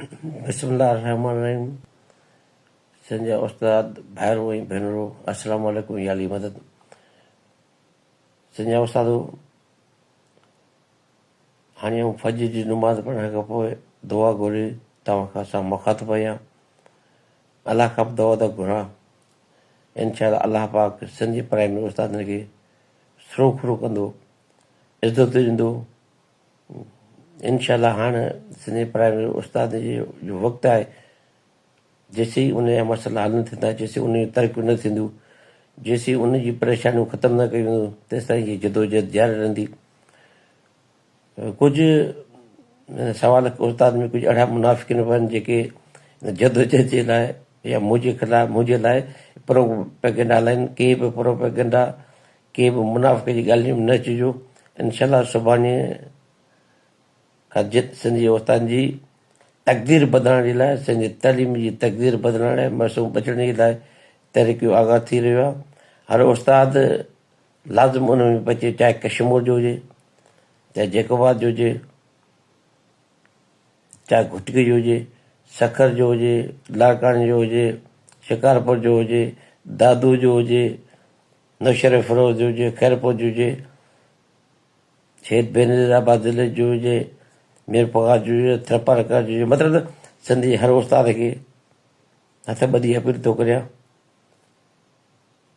بسم الله الرحمن الرحيم سنڌ جا استاد ڀائرو ۽ ڀينرو السلام عليڪم يا علي مدد سنڌ جا استادو هاڻي آئون فجر جي نماز پڙهڻ کان پوء دعا گهري توهان کان سان مخاطب آهيان الله کان به دعا ٿو گهران انشاء الله الله پاڪ سنڌ جي پرائمري استادن کي سرخرو ڪندو عزت ڏيندو انشاء الله هاڻ سنڌي پرائمري استاد جي جو وقت آهي جيسين ان جا مسئلا حل نه ٿيندا جيسين ان جون ترقيون نه ٿينديون جيسين ان جي پريشانيون ختم نه ڪيون وينديون تيستائين هي جدوجهد جاري رهندي ڪجهه سوال استاد ۾ ڪجهه اهڙا منافقين به آهن جيڪي جدوجهد جي لاء يا منهنجي خلاف منهنجي لاء پروپيگنڊا هلائين ڪي به پروپيگنڊا ڪي به منافق جي ڳالهين ۾ نه اچجو انشاء الله سڀاڻي کان جت سنڌ جي استادن جي تقدير بدلائڻ جي لاء سنڌ جي تعليم جي تقدير بدلائڻ لاء معصوم بچڻ جي لاء تحريڪ جو آغاز ٿي رهيو آهي هر استاد لازم ان ۾ بچي چاهي ڪشمور جو هجي چاهي جيڪب آباد جو هجي چاهي گهوٽڪي جو هجي، سکر جو هجي، لاڙڪاڻي جو هجي، شڪارپور جو هجي، دادو جو هجي، نوشهروفيروز جو هجي، خيرپور جو هجي، شهيد بينظير آباد ضلعي جو هجي، ميرپورخاص جو هجي، ٿرپارڪر جو هجي، مطلب ته سنڌ جي هر استاد کي هٿ ٻڌي اپيل ٿو ڪريان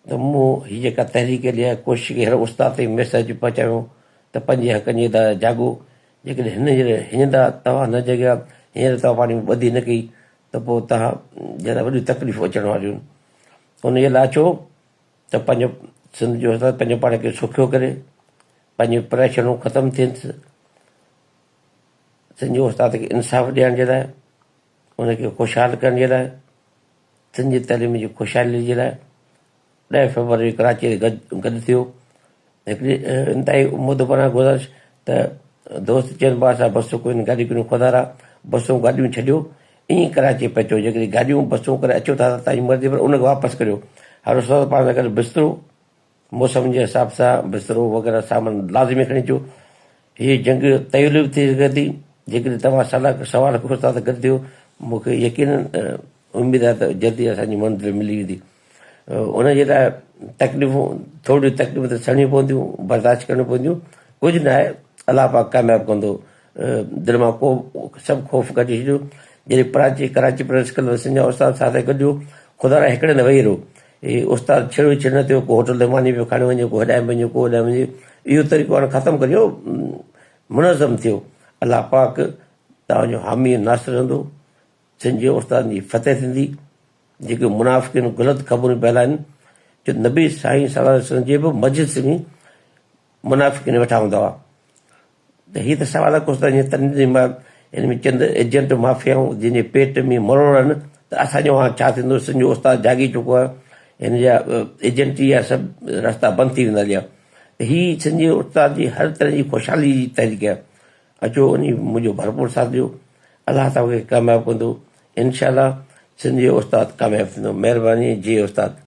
ته مون هي جيڪا تحريڪ هلي آهي ڪوشش ڪئي هر استاد تائين ميسيج پهچايو ته پنهنجي حقن جي لاء جاڳو جيڪڏهن هن جي هينئر توهان نه جاڳيا هينئر توهان پاڻ ۾ ٻڌي نه ڪئي ته پوء توهان جي لاء وڏيون تڪليفون اچڻ واريون آهن ان جي لاء اچو ته پنهنجو سنڌ جو استاد پنهنجو پاڻ کي سکيو ڪري پنهنجون پريشانيون ختم ٿين سنڌ جي استاد کي انصاف ڏيڻ جي لاء ان کي خوشحال ڪرڻ جي لاء سنڌ جي تعليم جي خوشحالي جي لاء 10 فيبروري ڪراچي تي گڏ گڏ ٿيو هڪڙي انتهائي مدبرانه گذارش ته دوست چين پيا اسان بسون ڪوئن گاڏيون ڪوئن خدارا بسون گاڏيون ڇڏيو ائين ڪراچي پهچو جيڪڏهن گاڏيون بسون ڪري اچو ٿا ته تنهنجي مرضي پر ان کي واپس ڪريو هر استاد پاڻ سان گڏ بسترو موسم جي حساب سان بسترو وغيره سامان لازمي کڻي اچو. هيء جنگ طويل به ٿي سگهي ٿي. جيڪڏهن توهان سوا لک استاد گڏ ٿيو، مون کي يقينن اميد آهي ته جلدي اسان جي منزل ملي ويندي. ان جي لاء تڪليفون، ٿورڙيون تڪليفون ته سهڻيون پونديون، برداشت ڪرڻيون پونديون. ڪجهه نه آهي، الله پاڪ ڪامياب ڪندو. دل مان ڪو سڀ خوف ڪڍي ڇڏيو. جڏهن پراچي ڪراچي پريس ڪلب سنڌ جا استاد ساٿ گڏ ٿيو، خدا را هڪڙي نه ويهي رهيو. هي استاد ڇڙ وڇڙ نه ٿيو، ڪو هوٽل تي ماني پيو کائڻ وڃي، ڪو هيڏانهن وڃي، ڪو هوڏانهن وڃي. اهو طريقو هاڻي ختم ڪريو، منظم ٿيو. الله پاڪ توهان جو حامي ۽ ناصر رهندو. سنڌ جي استادن جي فتح ٿيندي. جيڪي منافقين غلط خبرون ڦهلائن، جو نبي سائين صلي الله عليه وسلم جي به مجلس ۾ منافقين ويٺا هوندا هئا. ته هي ته سوا لک استاد جي تنظيم آهي هن ۾ چند ايجنٽ مافيائون جن جي پيٽ ۾ مروڙ آهن ته اسان جو هاڻ ڇا ٿيندو سنڌ جو استاد جاڳي چڪو آهي هن جا ايجنٽي جا سڀ رستا بند ٿي ويندا هليا ته هي سنڌ جي استاد جي هر طرح جي خوشحالي جي تحريڪ آهي اچو ان منهنجو ڀرپور ساٿ ڏيو الله توهان کي ڪامياب ڪندو انشاء الله سنڌ جو استاد ڪامياب ٿيندو مهرباني جي استاد.